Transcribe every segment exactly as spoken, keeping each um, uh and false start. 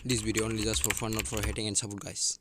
This video only just for fun, not for hating and support, guys.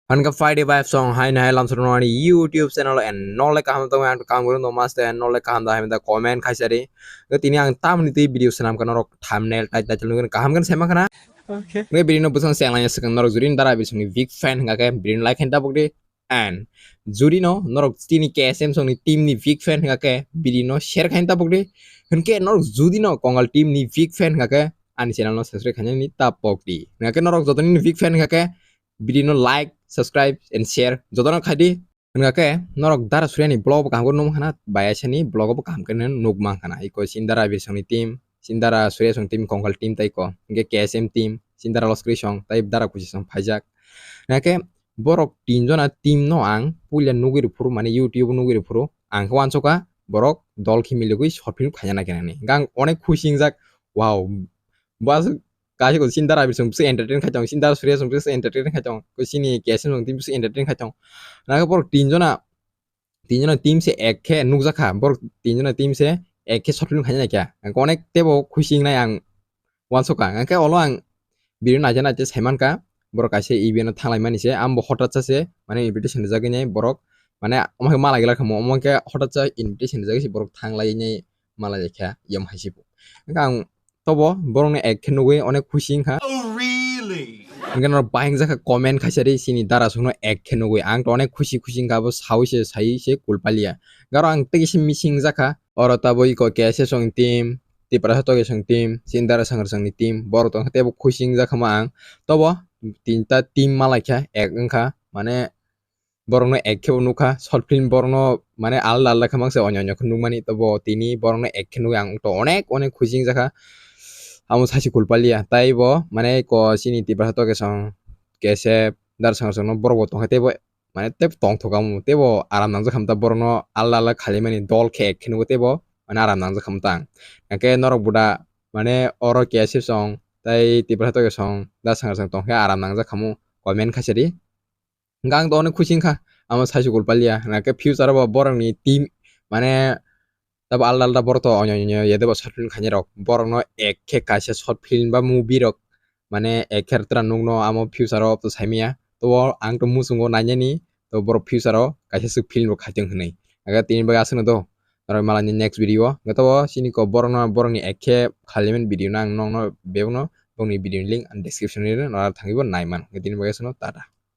Hanka Friday vibes song hai nai lam suru nani YouTube channel and no le kaham tong ang kam guru no master and no le kaham da hai da comment khai sari. Ga tini ang tam ni tei video sanam ka norok thumbnail tai tai nugin kaham kan sema kana. Okay. Ngai video no busang seng lanya sekang norok juri dara bisong ni big fan hingake video like khen tabuk di. And juri no norok tini K S M song ni team ni big fan hingake video no share khen tabuk di. Hingke norok judi no Kongal team ni big fan hingake ani channel no subscribe khainani ta pokdi. Hingke norok jotoni big fan hingke video no like, subscribe and share jotono khaidi. Hingke norok Dara Surya ni vlog bo kaham nung khana, baya sani vlog bo kaham khe nuk mang khana. Iko Sindara Birsong ni team, Sindara Surya song team, Kongal team tai ko. Hingke K S M team, Sindara Loskri song tai Dara Kuchi song phaijak. Hingke borok tin jona team no ang puila nugwi rw phuru, mane YouTube nugwi rw phuru ang khe uansukha borok dol khe miligwi short film khaina nai khe nani. Gang onek khusi wngjak, wow, bas kaisa ko Sindara Birsong bisi entertain khai tong, Sindara Surya song bisi entertain khai tong, ko sini K S M song team bisi entertain khai tong. Nang borok tin jona, tin jona team se ek khe nukjakha, borok tin jona team se ek khe short film khaina nai khe. Ang onek tebo khusi wngnai ang uansukha. Hingke olo ang video naija naija saimankha, borok kaisa event o thanglaimani se, ambo hotat sa se, mane invitation rijak nai borok, mane omo khe malai glak kha mo, omo khe hotat sa invitation rijak se borok thanglai nai malai kha yom hai se bo. Hingke ang tobo borok no ek khe nugwi onek khusi wngkha. Oh, really? Hingke norok bahai wngjakha comment khaisa ri sini Dara song no ek khe nugwi, ang to onek khusi khusi wngkha, abo sawi se sai se kulpalia. Garo ang tei se missing jakha, oro taboi ko K S S song team, Tiprasa Toge song team, Sindara Sangarsang ni team, borok tongkha teibo khusi wngjakha ma ang. Tobo tinta team malaikha, ek wngkha, mane borokno ek khe bo nukha, short film borokno mane alda alda khe mangsa onyo onyo khe nukmani, tobo tini borokno ek khe nugwi ang to onek onek khusi wngjakha. Amo saisi kulpalia, taibo mane ko chini Tiprasa Toge song, K S F, Dara Sangarsang no borok bo tongkha teibo mane tei tongthok amo, teibo aram nangjak hamta borokno alda alda khalaimani dol khe ek khe nugo teibo mane aram nangjak hamta ang. Hingke norok buda mane oro K S F song tei Tiprasa Toge song Dara Sangarsang tongkhe aram nangjak hamu comment khaisadi. Hingke ang to onek khusi wngkha amo saisi kulpalia, hingke future o bo borokni team mane tabo alda alda borok to onyo onyo yadebo short film khainai rok, borokno ek khe kaisa short film ba movie rok mane ek khe tra nukno amo future o to saimaya. To ang to muchungo nainani to borok future o kaisa swk film rok khaitong hinwi. Aga tini bagwi aswkno do norok malani next video o. Gato o chini ko borokno borokni ek khe khaliman video no ang nokno bebakno bokni video ni link ang description ni rw norok thangwi bo naiman. Tini bagwi aswkno tata.